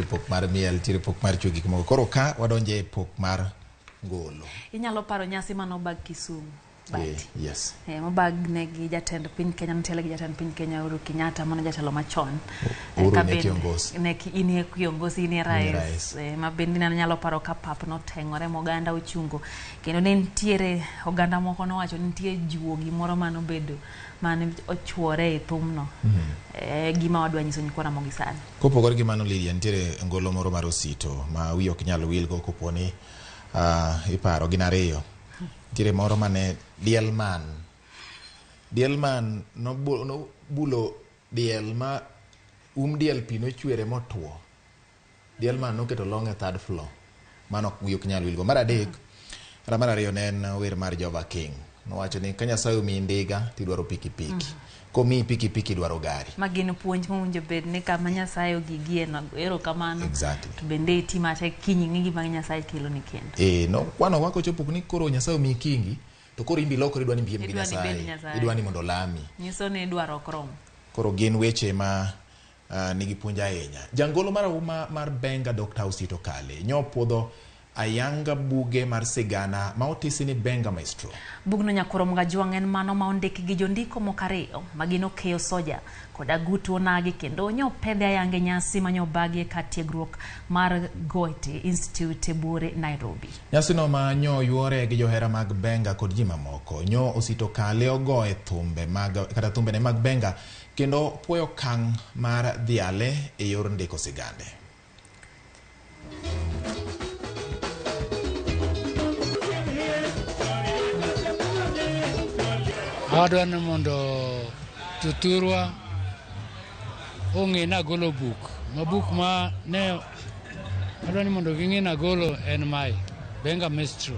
Pok mar miel, nitiere pok mar chwe gik moko. Koro ka wadonje e pok mar ngolo. Inyalo paro nyasi manobag Kisumu. Bati. Yes. Mobag ne gi jatend piny Kenya, notelo gi jatend piny Kenya Uhuru Kenyatta, mano jatelo machon. Uhuru ne kiongozi. Ne in e kiongozi, in e rais. Rais. Ma bende nyalo paro ka pap noteng'ore moganda ochungo. Kendo ne nitiere oganda moko nowacho ni nitie juogi moro manobedo mane ochuore e thumno. Gima wadwa nyiso nyikwa Ramogi sani. Kopogore gi mano Lydia, nitiere ngolo moro mar Osito ma wiyi ok nyal wilgo kopo ni iparo gin ariyo. Nitiere moro mane diel man. Diel man nobulo diel ma diel pi nochwere motwo. Diel man noketo long e third floor. Mano wiyi ok nyal wilgo. Mar adek, kata mar ariyo ne en wer mar Jova King. Nowacho ni ka Nyasaye omiyi ndiga tidwaro pikipiki. Komiyi pikipiki idwaro gari. Ma gin puonj mowinjo bed ni kama Nyasaye ogigie no erokamano. Exactly. To bende iti matek kiny ing'i gima Nyasaye keloni kendo. No kwano wako chopo ni koro Nyasaye omiyi kingi to koro in be ilokori idwa ni piem gi Idwa ni ibed Nyasaye. Nyasaye. Idwa ni mondo olami. Nyiso ni dwaro ok rom. Koro gin weche ma nigi puonj ahinya. Jangolo marahuma mar Benga Dr. Osito Kale nyopuodho ayanga buge mar sigana ma otisi ni Benga Maestro. Bugno Nyakurom Gajwang' en mano ma ondiki gi jondiko moko ariyo ma gin Okeyo Soja kod Agutu Onagi kendo nyopedhe ayanga e nyasi manyobagi e kar tiegruok mar Goethe Institute e buore Nairobi. Nyasino ma nyo yuore gi johera mag Benga kod ji mamoko. Nyo Osito Kale ogoye thumbe mag kata thumbene mag Benga kendo puoyo okang' mar dhiale e yor ndiko sigande. Adwa ni mondo jothurwa ong'e ni agolo buk. Ma buk ma ne adwa ni mondo ging'e ni agolo en mae, Benga Maestro.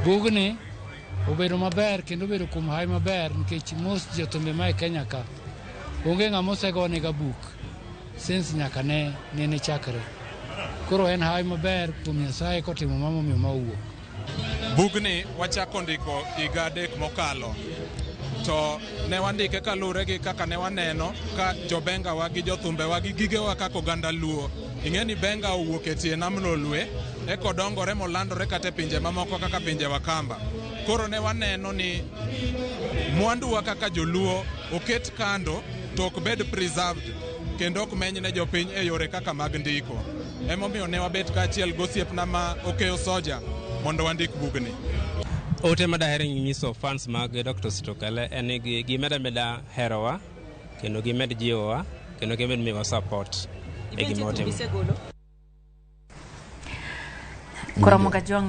Bugni obedo maber kendo obedo kuom hawi maber nikech most jothumbe ma e Kenya ka onge ng'ama osegonega buk since nyaka ne nene chakre. Koro en hawi maber kuom Nyasaye kotimo ma momiyo ma owuok. Bugni wachako ndiko higa 3 mokalo. To ne wandike kaluwore gi kaka ne waneno ka jobenga wa gi jothumbewa gi gigewa kaka oganda Luo. Ing'e ni Benga owuok e tie nam Lolwe, eka odongore molandore kata e pinje mamoko kaka pinje Wakamba. Koro ne waneno ni mwanduwa kaka joluo oket kando to ok bed preserved kendo ok meny ne jopiny e yore kaka mag ndiko. Emomiyo ne wabet kaachiel gosiepna ma Okeyo Soja mondo wandik bugni. Ote madaher nyiso fans mag Dr. Osito Kale en ni gimed ameda herowa kendo gimed jiwowa kendo gimed miyowa support e gima watimo. Koro Gajwang'